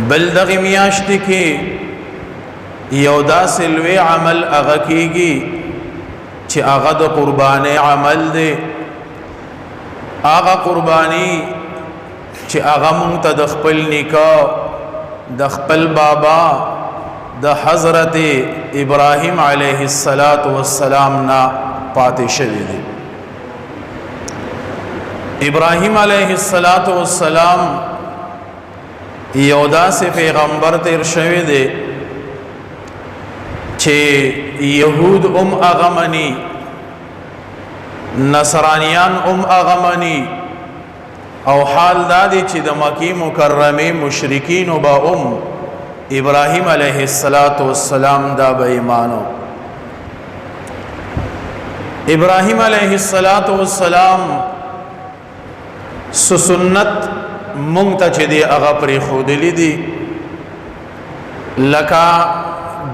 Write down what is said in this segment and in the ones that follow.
بل دغه میاشت کې یو داسې لوی عمل هغه کیږي چې هغه د قرباني عمل دی. هغه قرباني چې هغه مونږ ته د خپل نکاح، د خپل بابا، د حضرت ابراهیم علیه السلام نه پاتې شوی دی. ابراهیم علیه السلام یو داسې پیغمبر تیر شوی دی چې يهود هم هغه مني، نصرانیان هم هغه مني، او حال دا دی چې د مکی مکرمه مشرکین به هم ابراهیم علیه السلام دا به ایمانو. ابراهیم علیه السلام سنت مونږ ته چې دی هغه پرې ښودلې دي، لکه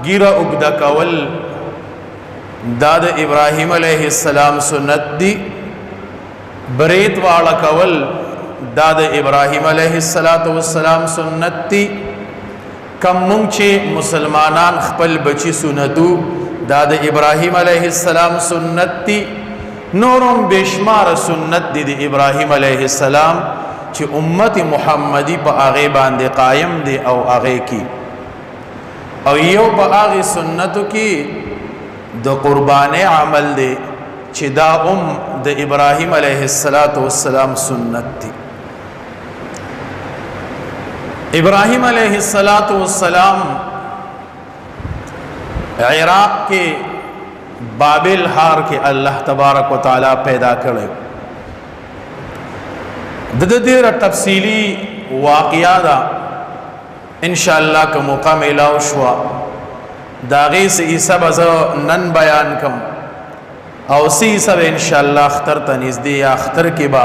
ګیره اوږده کول، دا د ابراهیم علیه السلام سنت دی. بریت واړه کول، دا د ابراهیم علیه السلام سنت دی. کم مونږ چې مسلمانان خپل بچی سنتو، دا د ابراهیم علیه السلام سنت دی. نورم بشمار سنت دی د ابراهیم علیه السلام چې امت محمدی په هغه باندې قائم دی او هغه کی، او یو په هغه سنتو کې د قربانې عمل دی چې دا ام د ابراهیم علیه السلام سنت دی. ابراهیم علیه السلام عراق کې بابل هار کې الله تبارک وتعالى پیدا کړی. د دې ډېره تفصیلی واقعا ده، ان شاء الله که موقع میلاو شو دا غي سي عیسی به نن بیان کم، او سی عیسی به ان شاء الله اختر ته نږدې یا اختر کې با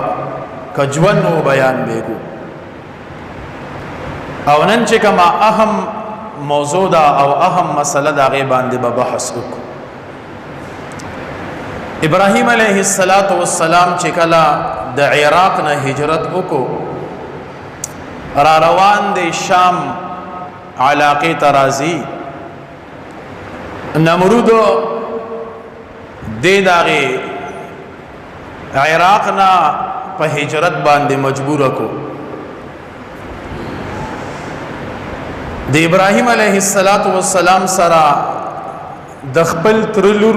کجون نو بیان به کو. او نن چې کما اهم موضوع دا او اهم مسله دا غي باندې به بحث وکړو. ابراهیم علیه السلام چې کله د عراق نه هجرت وکړو، را روان دی شام علاقه ترازی، نمرود دې داغه عراق نه په هجرت باندې مجبور کو. د ابراهیم علیه السلام سره د خپل ترلور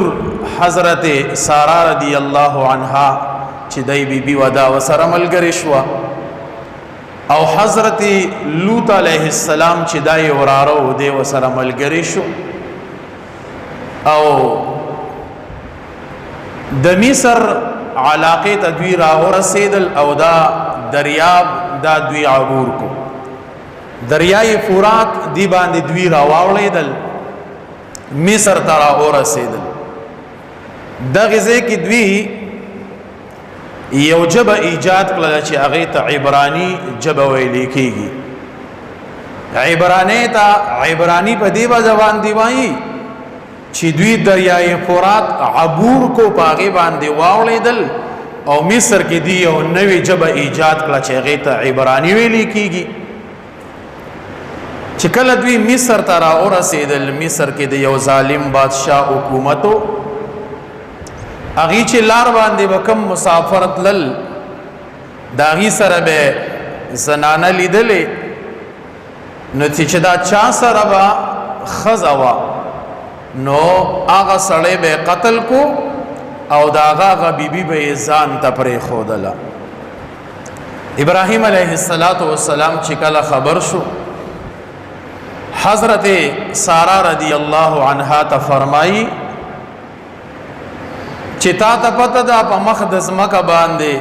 حضرت سارا رضی الله عنها چې دای بی بی ودا وسره ملګری شو، او حضرت لوط علیه السلام چې دای وراره او دی وسره ملګری شو، او د مصر علاقه ته دوی را ورسېدل، او دا دریاب دا دوی عبور کو، دریای فرات دی باندې دوی را واوړېدل، مصر ته را ورسېدل. دغه ځای کې دوی یو ژبه ایجاد کړله چې هغې ته عبراني ژبه ویل کېږي. عبراني ته عبراني په دې زبان دی وایي چې دوی دریای فرات عبور کو، په هغې باندې واوړېدل، او مصر کې دی یو نوې ژبه ایجاد کړه چې هغې ته عبراني ویل کېږي. چې کله دوی مصر ته را ورسېدل، مصر کې د یو ظالم بادشاه حکومتو، هغې چې لار باندې به کوم مسافر تلل، د هغې سره به زنانه لیدلې، نو چې دا چا سره به ښځه وه، نو هغه سړی به قتل کو او د هغه هغه بیبي به یې ځان ته پرېښودله. ابراهیم علیه السلام چې کله خبر شو، حضرت سارا رضی الله عنها ته فرمایي چې تا ته پته ده په مخ د ځمکه باندې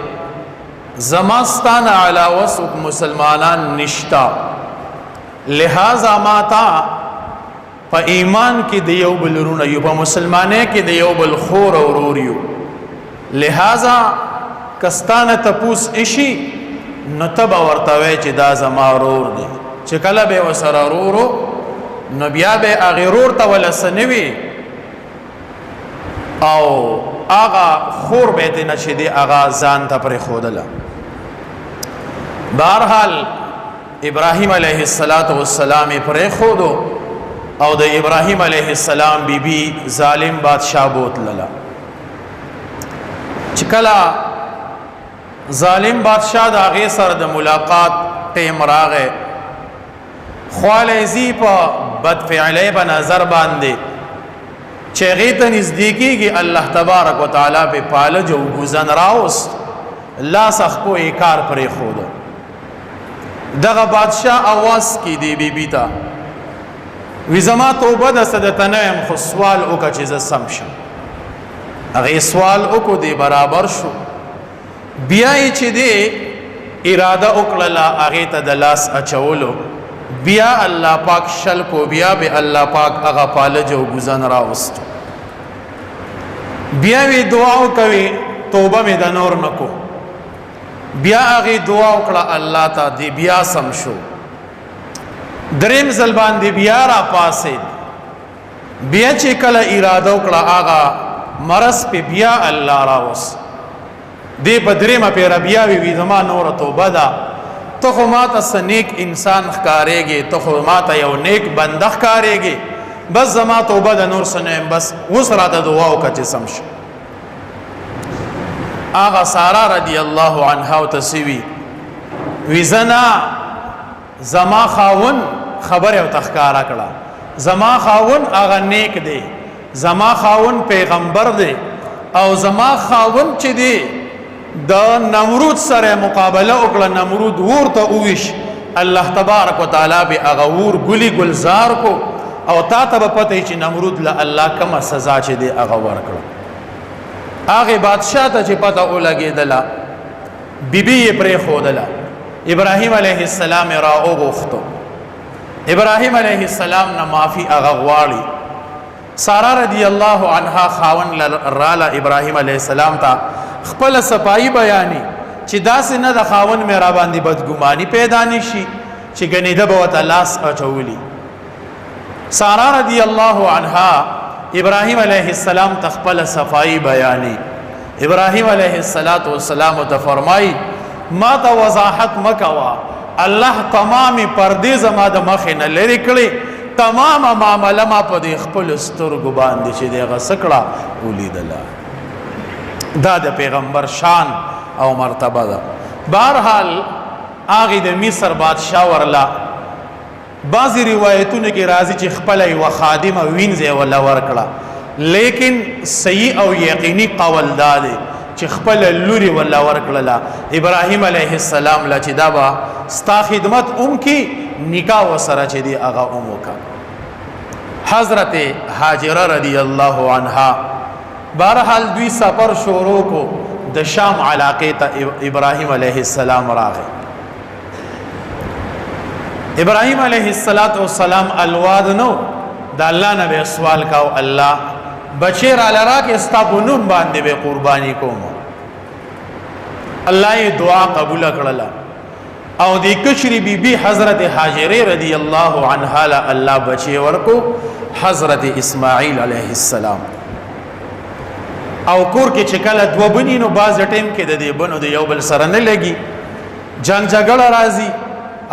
زما ستانه علاوه څوک مسلمانان نشتا، لہذا ما تا په ایمان کې د یو بل رونه یو، په مسلمانۍ کې د یو بل خور او ورور یو، لہذا کستانه تپوس اشي نو ته به ورته وایې چې دا زما ورور دی. چې کله به وسره ورورو، نو بیا به هغې ورور ته وله څه نه وي، او هغه خور به ترې نه چې دی هغه ځان ته پرېښودله. بهرحال ابراهیم علیه السلام پرې خودو او د ابراهیم علیه السلام بیبي ظالم بادشاہ بوتلله. چې کله ظالم بادشاہ د هغې سره د ملاقات ټیم راغی، خواله زی په بدفعلی په نظر باندې چې هغې ته نږدې کېږي، الله تبارک وتعالی په پالج او ګوزن راوست، لاس خپو یې کار پرېښودو. دغه بادشاہ اواز کی دی بی بی ته وی زما توبه ده، څه درته نه یم، خو سوال وکړه چې زه سم شم. هغې سوال وکړو، دی برابر شو. بیا یې چې دی اراده وکړله هغې ته د لاس اچولو، بیا الله پاک شل کو، بیا به الله پاک هغه پالج او ګوزن راوستو. بیا وی دعا وکوي توبه مې د نور نکو. بیا هغې دعا وکړه الله ته، دی بیا سم شو. دریم ځل باندې بیا را پاسید، بیا چې کله اراده وکړه هغه مرض په بیا الله راوست. دې په درېمه پیره بیا وی وی زما نور توبه ده، ته خو ما ته څه نیک انسان ښکارېږې، ته خو ما ته یو نیک بنده ښکارېږې، بس زما توبه ده، نور څه نه یم، بس اوس راته دعا وکړه چې سم شم. هغه سارا رضی الله عنها ورته څه وي؟ وي زه نه، زما خاون خبره ورته ښکاره کړه، زما خاون هغه نیک دی، زما خاون پیغمبر دی، او زما خاون چې دی د نمرود سره مقابله وکړه، نمرود ورته وویش، الله تبارک وتعالی به هغه ور ګلی ګلزار کو، او تا ته به پته چې نمرود له الله کومه سزا چې دی هغه ورکړه. هغه بادشاہ ته چې پته ولګېدله، بیبي یې پرېښودله، ابراهیم علیه السلام را وغوښتو. ابراهیم علیه السلام نه معافي هغه غواړي. سارا رضی الله عنها خاون راله ابراهیم علیه السلام ته خپل صفائی بیانی چې داسې نه د خاون مې را باندې بدګماني پیدا نشي چې ګنې ده به ورته لاس اچولي. سارا رضی الله عنها ابراهیم علیه السلام ته خپل صفائی بیانی. ابراهیم علیه السلام ته فرمای ما ته وضاحت مکوا، الله تمام پردې زما د مخې نه لرې کړې، تمام معامله ما په دې خپل سترګو باندې چې دی هغه څه کړه ولیدله. دا د پیغمبر شان او مرتبه ده. بهرحال هغې د مصر بادشاه ورله بعضې روایتونو کې راځي چې خپله یوه خادمه وینځه ورله ورکړه، لیکن صحیح او یقیني قول دا دی چې خپله لورې ورله ورکړله ابراهیم علیه السلام له چې دا به ستا خدمت هم کی، نکاح ورسره چې دی هغه هم وکړه. حضرت هاجره رضی الله عنها بهرحال دوی سفر شروع کو، د شام علاقې ته ابراهیم علیه السلام راغی. ابراهیم علیه السلام الواد نو د الله نه به سوال کاو، الله بچی را لرا کې ستا په نوم باندې به قرباني کوم. الله یې دعا قبول کړله او د کشری بی بی حضرت هاجره رضی الله عنها له الله بچی ورکو حضرت اسماعیل علیه السلام. او کور کې چې کله دوه بني نو بعض ټیم کې د دې بنو د یو بل سره نه لګي، جنگ جګړه راځي،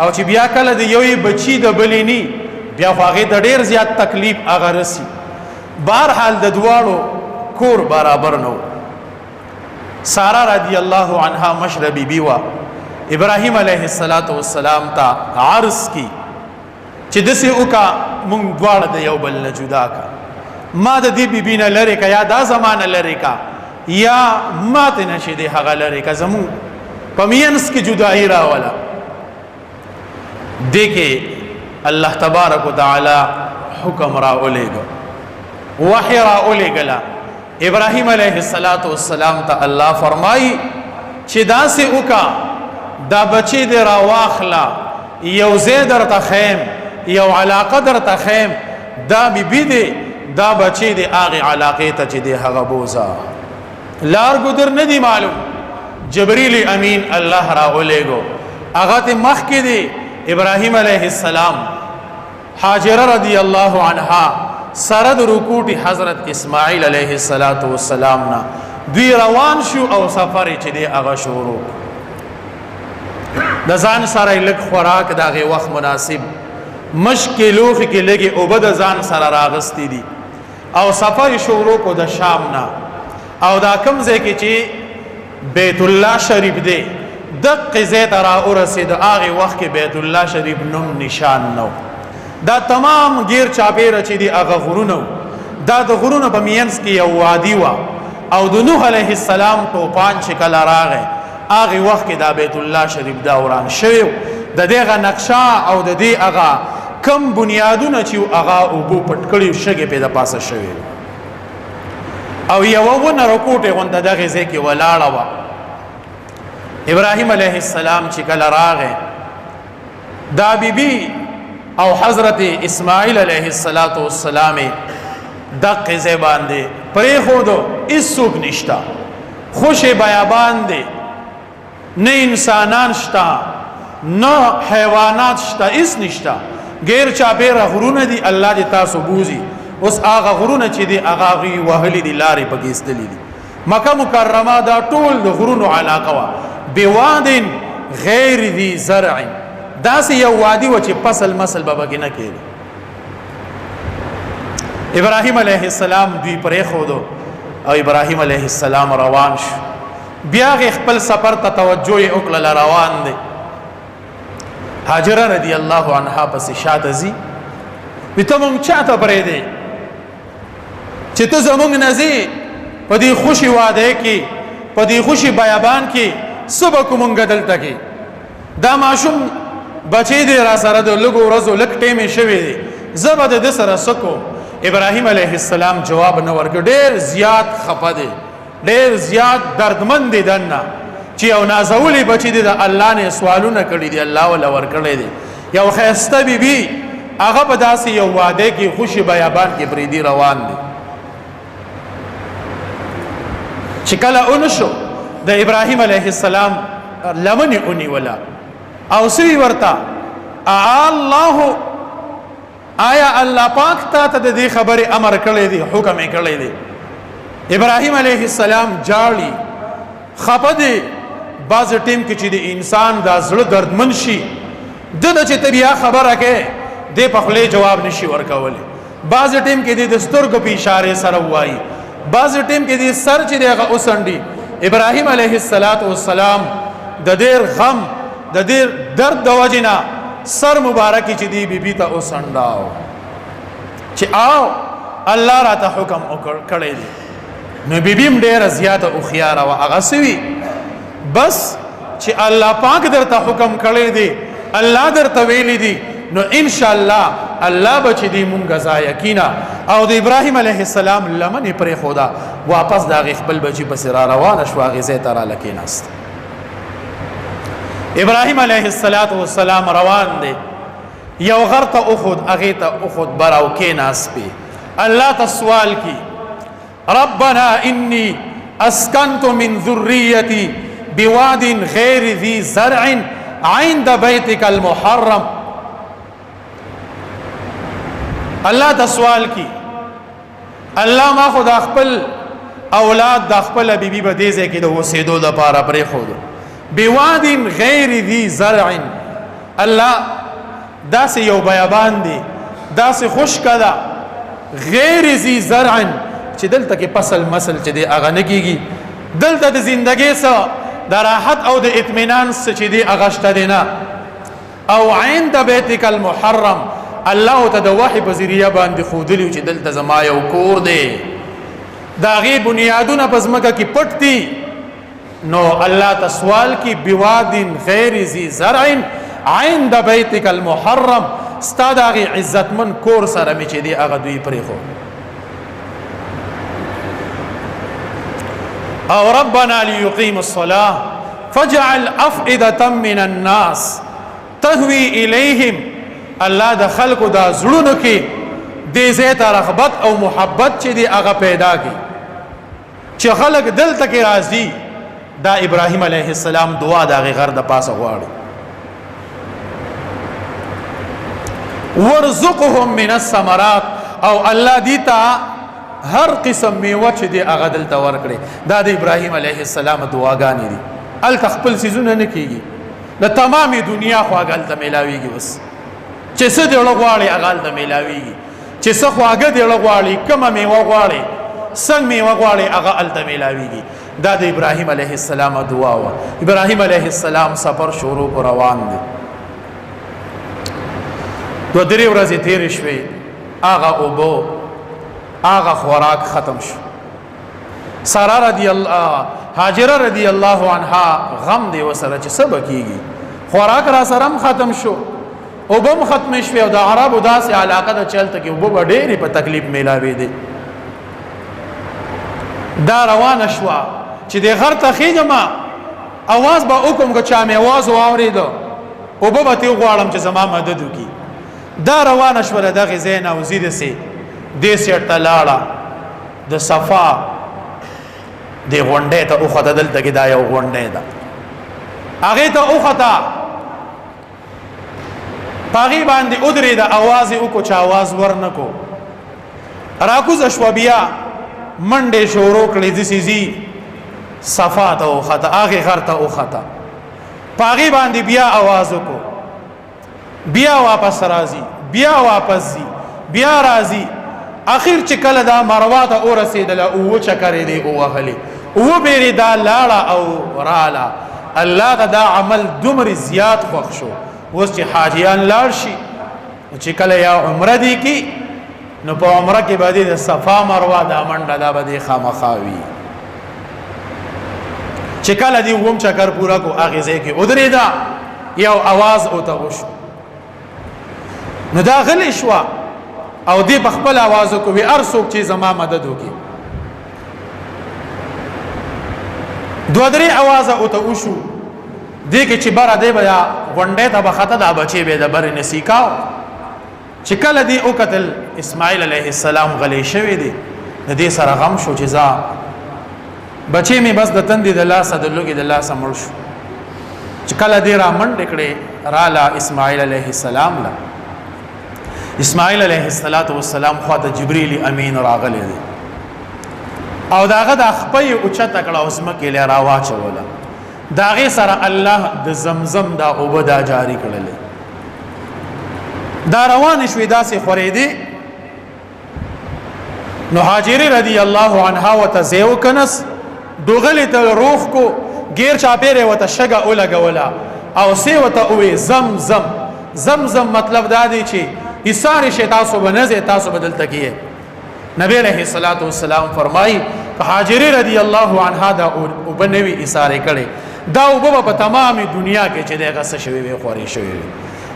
او چې بیا کله د یوې بچی د بلې نی بیا خو هغې ته ډېر زیات تکلیف هغه رسي. بهرحال د دواړو کور برابر نه و. سارا رضی الله عنها مشره بیبي وه، ابراهیم علیه السلام ته عرض کی چې داسې وکړه مونږ دواړه د یو بل نه جدا کا، ما د دې بیبي نه لرې که، یا دا زما نه لرې کا، یا ما ته نه چې دی هغه لرې که، زمونږ په مینځ کې جدایي راوله. دې کې الله تبارک وتعالی حکم را ولېږه، وحی را ولېږله. ابراهیم علیه السلام ته الله فرمایي چې داسې وکړه، دا بچی دې را واخله، یو ځای درته ښیم، یو علاقه درته ښیم، دا بیبي دی، دا بچی دی هغې علاقې ته چې دی هغه بوځه. لار ګودر نه دی معلوم. جبریل امین الله را ولېږو، هغه ته مخکې دی ابراهیم علیه السلام هاجره رضی الله عنها سره د رکوټي حضرت اسماعیل علیه السلام نه دوی روان شو او سفر چې دی هغه شروع. د ځان سره لږ خوراک د هغې وخت مناسب مشکې لوښي کې لږې اوبه د ځان سره راغستې دي او سفر شروع کو د شام نه، او دا کم ځای کې چې بیت الله شریف دی دقه ځای ته را ورسېد. هغې وخت کې بیت الله شریف نوم نشان نه، دا تمام غیر چاپیره چې دی هغه غرونه، دا د غرونو په مینځ کې یو وادي وه. او د نوح علیه السلام توپان چې کله راغی هغې وخت کې دا بیت الله شریف دا وران شوی، د دغه نقشه او د دې هغه کم بنیادونه چې هغه اوبو پټ کړي، شګې په د پاسه شوی، او یوه ونه رکوټې غونده دغې ځای کې ولاړه وه. ابراهیم علیه السلام چې کله راغی، دا بیبي او حضرت اسماعیل علیه السلام دقه ځای باندې پرېښودو. هیڅوک نشته، خوشې بیابان دی، نه انسانان شته نه حیوانات شته، هیڅ نشته، غیر چاپیره غرونه دي. الله دې تاسو بوزي. اوس هغه غرونه چې دي هغه غي وهلي دي، لارې پکې استلې دي. مکه مکرمه دا ټول د غرونو علاقه وه. بواد غیر ذی زرع، داسې یو وادي و چې فصل مسل به پکې نه کېده. ابراهیم علیه السلام دوی پرې خودو او ابراهیم علیه السلام روان شو. بیا غ خپل سفر ته توجه یې وکړه، روان دی. هاجره رضی الله عنها پسې شاته ځي، وی ته مونږ چاته پرې دی چې ته زمونږ نه ځې؟ په دې خوشي واده کې، په دې خوشي بیابان کې څه به کوو مونږ؟ دلته کې دا ماشوم بچی دی را سره، د لږو ورځو لږ ټیم یې شوی دی، زه به د ده سره څه کوم؟ ابراهیم علیه السلام جواب نه ورکړ. ډېر زیات خفه دی، ډېر زیات دردمن دی دننه چې یو نازولی بچی دی، د الله نه سوالونه کړي دي، الله ولا ورکړی دی، یو ښایسته بیبي هغه په داسې یو واده کې خوشي بیابان کې پرېدي روان دی. چې کله اونشو، د ابراهیم علیه السلام لمن اونیوله او سوی ورته، الله آیا الله پاک تا ته د دې خبرې امر کړی دی، حکم یې کړی دی؟ ابراهیم علیه السلام جاړي، خپه دی. بعض ټیم کې چې د انسان د زړه دردمن شي، د چې ته بیا خبره کې د په خولې جواب نشي ورکولی. بعض ټیم کې د سترګو په اشاره سره وایي، بعض ټیم کې د سر چې دغه اوسنډي. ابراهیم علیه السلام د ډیر غم د ډیر درد د وجنه سر مبارک چې دی بیبي ته اوسنډاو چې آو الله را ته حکم کړی دی. نو بیبي هم ډیره زیاته هوښیاره وه. هغه سوي، بس چې الله پاک درته حکم کړی دی، الله درته ویلی دی، نو ان شاء الله الله به چې دی مونږ ضایع کینا. او د ابراهیم علیه السلام لمن پرې خدا واپس د هغې خپل بچي پسې را روانه شوه، هغې ځای ته راله کېناست. ابراهیم علیه السلام روان دی، یو غر ته اخود، هغې ته اخود براو کېناست پې، الله ته سوال کی، ربنا انی اسکنت من ذریتی بواد غیر ذی زرع عند بیتک المحرم. الله ته سوال کی، الله ما خو د خپل اولاد د خپل بیبي به دې ځای کې د اوسېدو لپاره پرېښودو، بواد غیر ذی زرع، الله داسې یو بیابان دی، داسې خشکه ده، غیر ذی زرع، چې دلته کې فصل مسل چې دی هغه نه کیږي، دلته د زندګۍ څه د راحت او د اطمینان څه چې دی هغه شته دی نه، او عند بیتک المحرم. الله ته د وحی په ذریعہ باندې ښودلی چې دلته زما یو کور دی، د هغې بنیادونه په ځمکه کې پټ دي. نو الله ته سوال کی، بواد غیر ذی زرع عند بیتک المحرم، ستا د هغې عزتمن کور سره مې چې دی هغه دوی پرېښود. او ربنا ليقيم الصلاة فاجعل افئدة من الناس تهوي اليهم. الله د خلکو د زړونو کې دې ځای ته رغبت او محبت چې دی هغه پیدا کی چې خلک دلته کې راځي. دا ابراهیم علیه السلام دعا د هغې غر د پاسه غواړي. ورزقهم من الثمرات، او الله دی ته هر قسم میوه چې دی هغه دلته ورکړي. دا د ابراهیم علیه السلام دعاګانې دي. هلته خپل څیزونه نه کیږي. د تمامې دنیا خواږه هلته میلاویږي. اوس چې څه دې غواړي هغه هلته میلاویږي، چې څه خواږه دې غواړي، کومه میوه غواړي، څنګه میوه غواړي، هغه هلته میلاویږي. دا د ابراهیم علیه السلام دعا وه. ابراهیم علیه السلام سفر شروع کو، روان دی. دوه درې ورځې تېرې شوې، هغه اوبو هغه خوراک ختم شو. سارا رضی الله، هاجره رضی الله عنها غم دی وسره چې څه بکیږي، خوراک را سره هم ختم شو، اوبه هم ختم شوې. او د عربو داسې علاقه ده چې هلته کې اوبه به ډېرې په تکلیف میلاوې دي. دا روانه شوه چې د غر ته خېږم، اواز به وکړم، که چا مې اواز واورېده اوبه به ترې وغواړم چې زما مدد وکړي. دا روانه شوه له دغې ځای نه او ځي داسې دې سیټ ته لاړه، د صفا د غونډۍ ته وخته. دلته کې دا یو غونډۍ ده، هغې ته وخته، په هغې باندې ودرېده، اواز یې وکړو، چې اواز ورنکو. راکوزه شوه، بیا منډې شروع کړې، داسې ځي صفا ته وخته، هغې غر ته وخته، په هغې باندې بیا اواز وکړو، بیا واپس راځي، بیا واپس ځي، بیا راځي. اخر چې کله دا مروه ته ورسېدله، اووه چکرې دی ووهلې، اووه پېرې دا لاړه او راله. الله ته دا عمل دومره زیات خوښ شو. اوس چې حاجیان لاړ شي، چې کله یا عمره دی کی، نو په عمره کې به د صفا مروه دا منډه دا به دی خامخا وي. چې کله دی ووم چکر پورا کو، هغې ځای کې ودرېده، یو اواز اوته وشو، نو دا غلی شوه او دی په خپل اواز وکړو، هر څوک چې زما مدد وکړي. دوه درې اوازه اوته وشو. دې کې چې بره دی بیا غونډې ته به خطه، دا بچی به د برې نسیکاو. چې کله دی وکتل اسماعیل علیه السلام غلی شوی دی، د دې سره غم شو چې ځا بچی می بس د تندې د لاسه د لوګي د لاسه مړ شو. چې کله دې را منډې کړې رالا اسماعیل علیه السلام لا، اسماعیل علیه السلام خواته جبرئیل امین راغلی دی او داغه د خپې اوچته کړه او ځمکې له راواچوله. داغه سره الله د زمزم دا اوبه دا جاری کړلې. دا روان شوې، داسې خورې دي. نو هاجری رضی الله عنها وته زیو کنس دوغلی ته روخ کو، غیر چاپیره وته شګه ولګولا او سی وته اوې زم زم زم زم. مطلب دا دی چې ایثار شي، تاسو بنځه تاسو بدل تکیه. نبی علیہ الصلوۃ والسلام فرمای، هاجری رضی الله عنها دا وبنوي ایثار کړي، دا وب په تمامه دنیا کې چې دغه څه شوی وي، خوري شوی وي.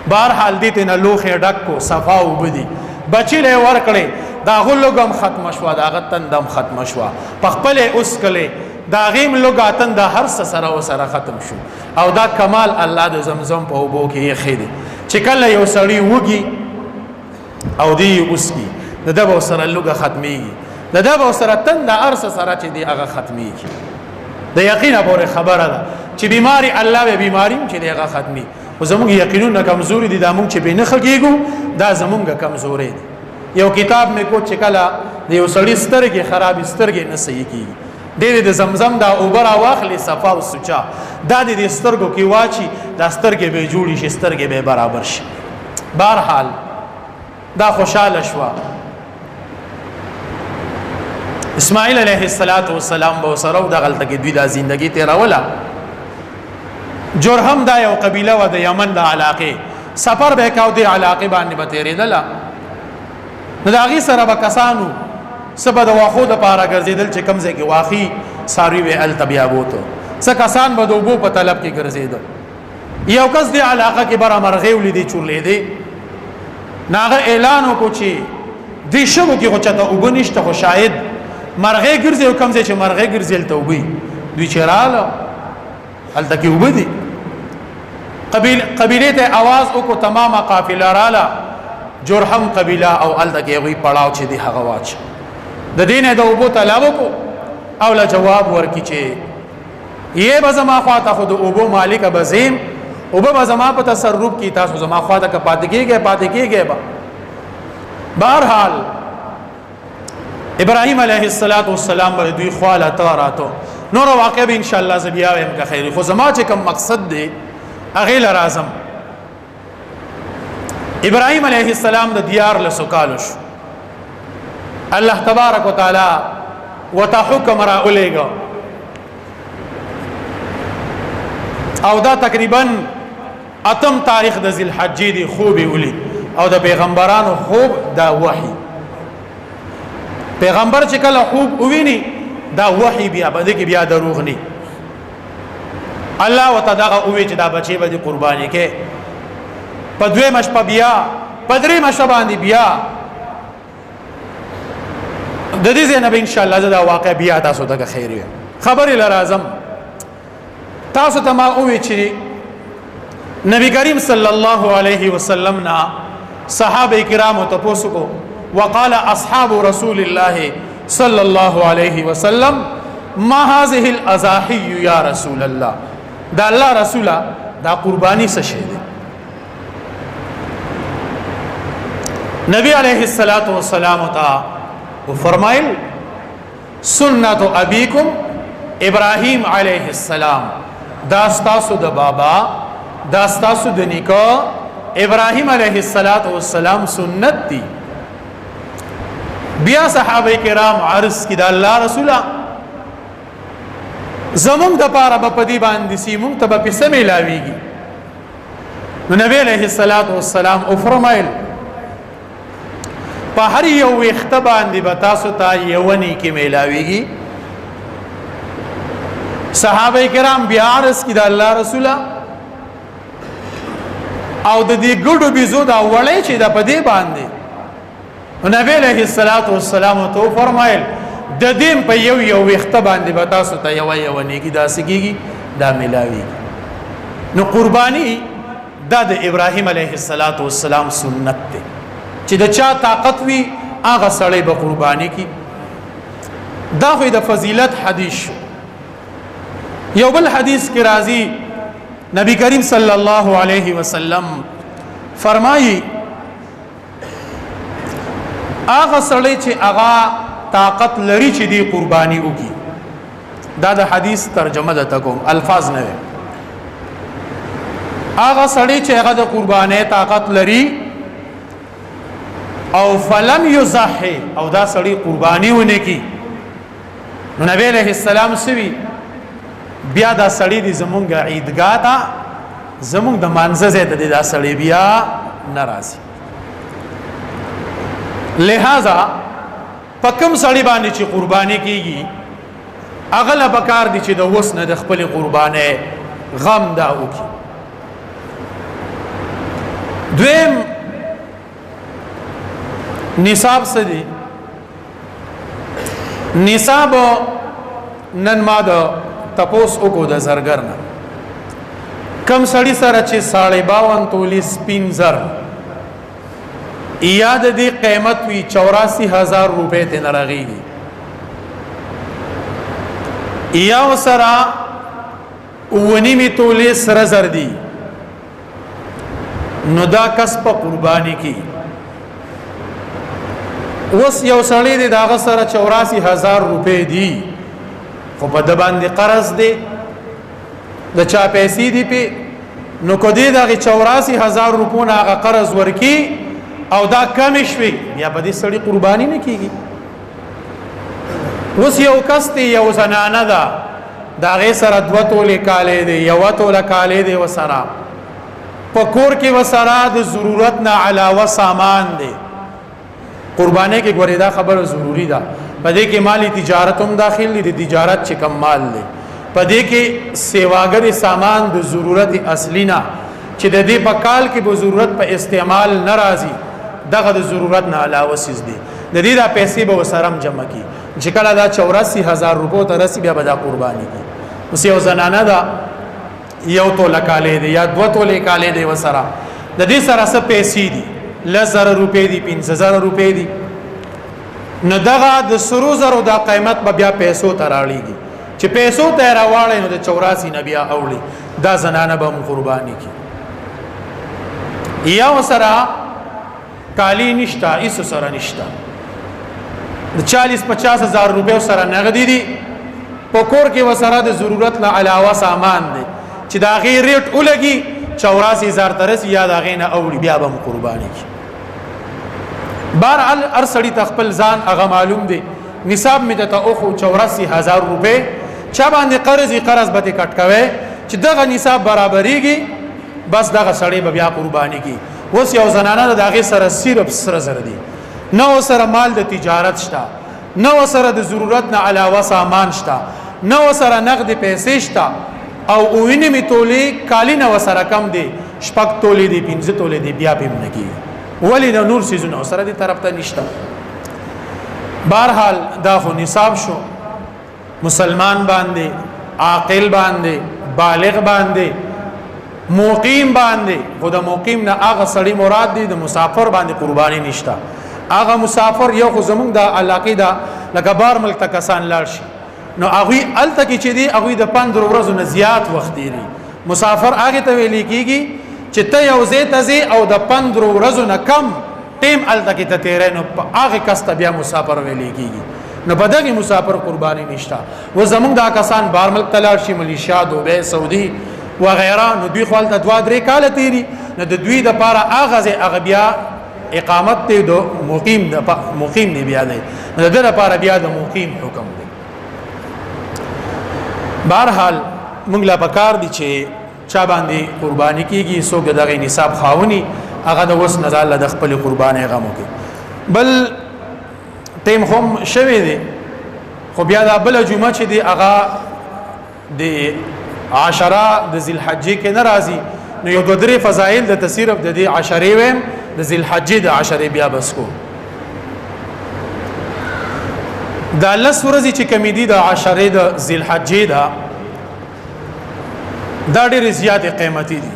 بهر حال دې ته لوخه ډک کو، صفا وبدي بچی له ور کړي، دا غلګم ختم شو، دا غتن دم ختم شو، په خپل اوس کله دا غیم لګاتن د هر څه سره او سره ختم شو. او دا کمال الله د زمزم په وبو کې یې خېدي چې کله یو سړی وږي او دی اوس کی، د دغه سره لګه ختميږي، د دغه سره تن د ارس سره چې دی هغه ختميږي. د یقین پورې خبره ده چې بیماری الله به بیماری چې دی هغه ختمي، خو زموږ یقینونه کمزوري دي. دا موږ چې به نه خګیږو، دا زموږ کمزوري دي. یو کتاب مې کو چې کله د یو سړي سترګې خراب، سترګې نه صحیح کیږي، دې د زمزم دا اوبر واخلي، صفا او سچا، دا د سترګو کې واچي، دا سترګې به جوړي شي، سترګې به برابر شي. بهرحال دا خوشاله شو. اسماعیل علیه السلام به سره د غلطه کې دوی دا زندگی تیروله. جرهم دا یو قبیله و د یمن د علاقې، سفر به کاو، د علاقې باندې به تیرېدله. نو د هغې سره به کسانو څه به د واښو دپاره ګرځېدل، چې کوم ځای کې واښي څاروي به هلته بیا بوته، څه کسان به د اوبو په طلب کې ګرځېدل. یو کس دې علاقه کې بره مرغۍ ولیدې، چورلېدې. نو هغه اعلان وکړو چې دې شګو کې خو چاته اوبه نشته، خو شاید مرغۍ ګرځي، او کوم ځای چې مرغۍ ګرځي هلته اوبه. دوی چې راله، هلته کې اوبه دي. قبیله ته आवाज وکړو، تمامه قافله راله، جرهم قبیله، او هلته کې هغوی پړاو چې دی هغه واچ، د دې نه د اوبو طلب وکړو او له جواب ورکړي چې یې به زما خواته خو د اوبو مالک به زیم، اوبه به زما په تصرف کې، تاسو زما خواته که پاتې کېږئ، پاتې کېږئ به. بهرحال ابراهیم علیه السلام به دوی خواله ته راتو. نور واقع به ان شاء الله زه بیا وایم که خیر. خو زما چې کوم مقصد دی هغه لرازم. ابراهيم عليه السلام د دیار لسو کالو شو، الله تبارک وتعالى وتا حکم را اولېګو، او دا تقریبا اتم تاریخ د ذل حجې دی. خوب ولید، او د پیغمبرانو خوب دا وحی، پیغمبر چې کله خوب وویني دا وحی، بیا بده کې بیا دروغ نه. الله وتعالى دغه اوی چې دا بچي به قرباني کې په دوی مش په بیا په درې مش باندې. بیا د دې زینب ان شاء الله دا واقع بیا تاسو ته خیر وي. خبرې لرازم تاسو ته ما اوی چې نبی کریم صلی الله علیه وسلم نا صحابه کرام ته پوسو، وقال اصحاب رسول الله صلى الله عليه وسلم ما هذه الاضاحي يا رسول الله؟ دا الله رسوله، دا قرباني څه شی دی؟ نبی علیہ الصلوۃ والسلام تا فرمایل سنت ابیکم ابراهیم علیہ السلام، دا ستاسو د بابا، دا ستاسو د نیکه ابراهیم علیہ الصلوۃ والسلام سنت دی. بیا صحابه کرام عرض کی، دا الله رسوله، زمونږ د پاره به پدی باندې سی، مونږ ته به پیسې ملاویږي؟ نو نبی علیہ الصلوۃ والسلام او فرمایل په هر یو وخت باندې به تاسو ته یو نیکی ملاویږي. صحابه کرام بیا عرض کی، دا الله رسوله، او د دې ګډو بيزو دا وړې چې دا په دې باندې؟ نبی علیہ الصلوۃ والسلام تو فرمایل د دې په یو یو وخت باندې به تاسو ته یو یو نیکی داسې کیږي، دا ملاوي. نو قربانی دا د ابراهیم علیه السلام سنت دی چې د چا طاقت وي هغه سړی به قرباني کی. دا خو د فضیلت حدیث شو. یو بل حدیث کې راځي، نبی کریم صلی الله علیه وسلم فرمایي هغه سړی چې هغه طاقت لري چې دی قرباني وکي، دا د حدیث ترجمه ده کوم الفاظ نه وي، هغه سړی چې هغه د قرباني طاقت لري او فلم یضحي، او دا سړی قرباني ونه کی، نو نبی علیہ السلام سوي بیا دا سړی دی زمونږ عیدګاه ته، زمونږ د مانزه ځای ته دا سړی بیا ناراضي. لہذا پکم سړی باندې چې قرباني کیږي اغله پکار دي چې د وس نه د خپل قرباني غم دا وکي. دویم نصاب څه دی؟ نصاب نن ما د تپوس وکړو د زرګر نه، کم سړی سره چې 52.5 تولې سپین زر یا د دې قیمت وی 84,000 روپے ته نه راغیږي، یا سره 9.5 تولې سره زر دي، نو دا کس په قرباني کی. اوس یو سړی دی، داغه سره 84,000 روپے دي، خو په د باندې قرض دی، د چا پیسې دی پی، نو کو دې دغه 84,000 روپو نه هغه قرض ورکی او دا کم شوي، بیا په دې سړی قرباني نه کیږي. اوس یو کس دی، یو زنانه ده، دا غي سره 2 تولې کالې دی، 1 توله کالې دی، وسره په کور کې وسره د ضرورت نه علاوه سامان دی. قرباني کې ګورې دا خبره ضروری ده، په دې کې مالی تجارت هم داخل دی، د تجارت چې کم مال دی، په دې کې سیواګر سامان د ضرورت اصلي نه چې د دې په کال کې به ضرورت په استعمال ناراضي، دغه د ضرورت نه علاوه سیز دی، د دې دا پیسې به وسرم جمع کی چې کله دا 84,000 روپو ته رسی بیا به دا قرباني کی. اوس یو زنانه ده، 1 توله کالې دی یا 2 تولې کالې دی، وسره د دې سره څه پیسې دي، 10,000 روپې دي، 5,000 روپې دي، نو دغه د سرو زرو دا قیمت به بیا پیسو ته راړيږي، چې پیسو ته راواړي نو د 84 نه بیا اوړي، دا زنانه به هم قرباني کی. یا وسره کالی نشتا، ایس سره نشتا، د 40-50 هزار روپے سره نغدي دي، په کور کې وسره د ضرورت نه علاوه سامان دی چې دا غي ریټ ولګي 84000 ترسي یا د هغې نه اوړي، بیا به هم قرباني کی. بهرحال هر سړي ته خپل ځان هغه معلوم دی. نصاب مې درته وښو 84000 روپۍ، چا باندې قرض یې قرض به ترې کټ کوی، چې دغه نصاب برابرېږي بس دغه سړی به بیا قرباني کی. اوس یو زنانه ده، د هغې سره صرف سره زر دي، نه ورسره مال د تجارت شته، نه ورسره د ضرورت نه علاوه سامان شته، نه ورسره نغد پیسې شته، او اووه نیمې تولې کالي نه ورسره کم دی، شپږ تولې دي، پنځه تولې دي، بیا پې هم نه کېږي. ولې؟ د نور څیزونه ورسره دې طرف ته نشته. بهرحال دا خو نصاب شو. مسلمان باندې، عاقل باندې، بالغ باندې، مقیم باندې، خو د مقیم نه هغه سړی مراد دی، د مسافر باندې قرباني نشته. هغه مسافر یو خو زمونږ د علاقې دا لکه بار ملک ته کسان لاړ شي، نو هغوی هلته کې چې دی هغوی د 15 ورځو نه زیات وخت تېري. مسافر هغې ته ویل کېږي چې ته یو ځای ته ځې او د 15 ورځو نه کم ټیم هلته کې ته تېری، نو په هغې کس ته بیا مسافر ویل کېږي. نو په دغې مسافر قرباني نشته. اوس زمونږ دا کسان بار ملک ته لاړ شي، ملیشیا، دوبۍ، سعودي وغیره، نو دوی خو هلته 2-3 کاله تېري، نو د دوی دپاره هغه ځای هغه بیا اقامت دی، د مقیم د مقیم دی بیا دی، نو د ده لپاره بیا د مقیم حکم دی. بهرحال موږ لا پکار دي چې چا باندې قرباني کیږي، څوک دغه نصاب خاوني، هغه د اوس نه ځان د خپل قرباني غم وکړي. بل ټیم هم شوی دی، خو بیا دا بل جمعه چې دی هغه د عشره د ذی الحجې کې ناراضي، نو یو دوه درې فضایل د تصرف د دې عشرې ویم، د ذی الحجې د عشرې بیا بس کو. دا لس ورځې چې کمی دي د عشرې د ذی الحجې دا دا ډېرې زیاتې قیمتي دي.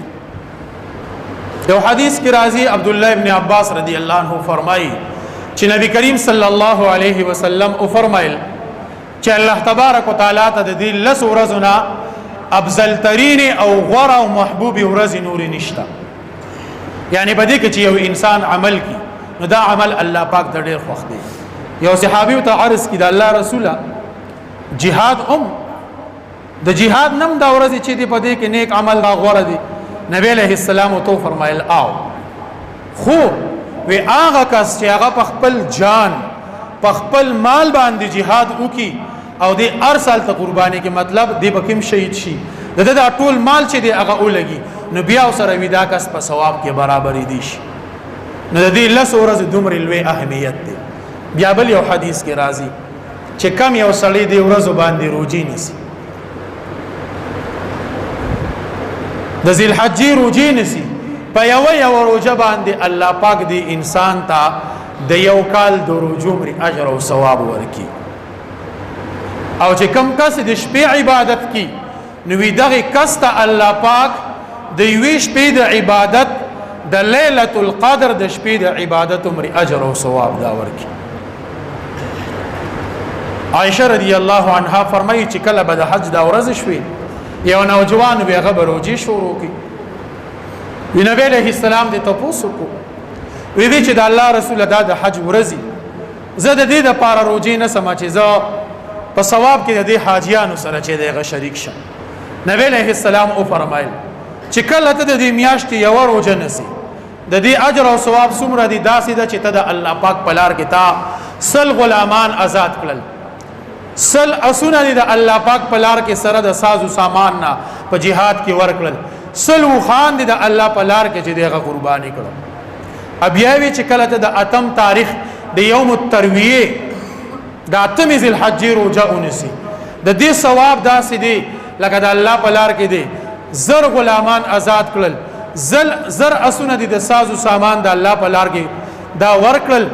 یو حدیث کې راځي، عبد الله ابن عباس رضی الله عنه فرمایي چې نبی کریم صلی الله علیه وسلم او فرمایل چې الله تبارک وتعالى ته د دې لس ورځو نه افضل ترین او غوره او محبوب ورځ نور نشته. یعنی په دې کې چې یو انسان عمل کی، نو دا عمل الله پاک د ډېر خوښ دی. یو صحابي ته عرض کی، د الله رسوله جهاد هم د جهاد نم دا ورځ چې دی په دې کې نیک عمل دا غوره دی. نبی علیہ السلام تو فرمایل آو، خو وی هغه کس چې هغه په خپل جان په خپل مال باندې جهاد وکي او دی هر سال ته قرباني کې، مطلب دی بکم شهید شي، د دا ټول مال چې دی هغه ولګي، نو بیا سره وی دا کس په ثواب کې برابرې دي شي. نو د دې لس ورځې دومره لوی اهمیت دی. بیا بل یو حدیث کې راځي چې کم یو سړی دی ورځو باندې روزي نیسي، د ذی الحجې روزي نیسي، په یو یو روزه باندې الله پاک دی انسان ته د یو کال د روزو مری اجر او ثواب ورکي. او چې کم کس د شپې عبادت کی، نو وی دغه کس ته الله پاک د یوې شپې د عبادت د لیلۃ القدر د شپې د عبادت عمر اجر او ثواب دا ورکي. عائشه رضی الله عنها فرمایي چې کله به د حج دا ورځ شوي، یو نوجوان وی هغه به روزي شروع کی. وی نبی علیہ السلام دې تپوس کو، وی وی چې د الله رسول دا د حج ورځي، زه د دې د پاره روزي نه سم چې زه په ثواب کې د دې حاجیانو سره چې دغه شریک شم. نبی علیہ السلام او فرمایل چې کله ته د دې میاشتې یو روزه نسی، د دې اجر او ثواب څومره دی؟ داسې ده چې ته د الله پاک په لار کې تا 100 غلامان آزاد کړل، 100 اسونه دي د الله پاک په لار کې سره د ساز او سامان نه په جهاد کې ورکړل، 100 وخان دي د الله په لار کې چې دغه قرباني کړو. بیا وی چې کله ته د اتم تاریخ د یوم الترویه د اتمې ذی الحجې روزه ونیسي، د دې ثواب داسې دی لکه د الله په لار کې دی 1000 غلامان آزاد کړل، 1000 اسونه دي د ساز او سامان د الله په لار کې دا ورکړل،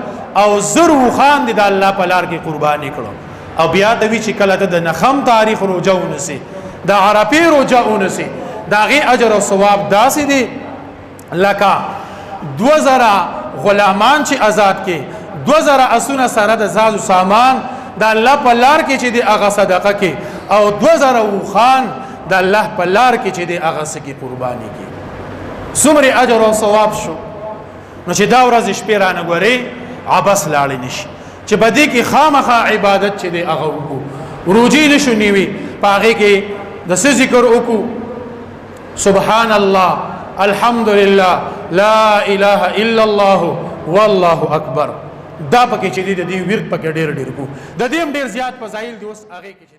او 1000 وخان دي د الله په لار کې قرباني کړو. او بیا د وی چې کله ته د نخم تاریخ روزه ونیسي، د عرفې روزه ونیسي، د هغې اجر او ثواب داسې دی لکه 2000 غلامان چې آزاد کې، 2000 اسونه سره د ساز او سامان د الله په لار کې چې دی هغه صدقه کې، او 2000 وخان د الله په لار کې چې دی هغه سکی قرباني کې، څومره اجر او ثواب شو. نو چې دا ورځ شپې رانه ګورې عبس لاړې نشي، چې په دې کې خامخا عبادت چې دی هغه وکړو، روجي نشو نیوي، په هغې کې د څه ذکر وکړو؟ سبحان الله، الحمدلله، لا اله الا الله، والله اکبر. دا پکې چې دی، د دې ورد پکې ډېر ډېر کو. د دې ډېر زیات فضایل دي. اوس هغه کې چې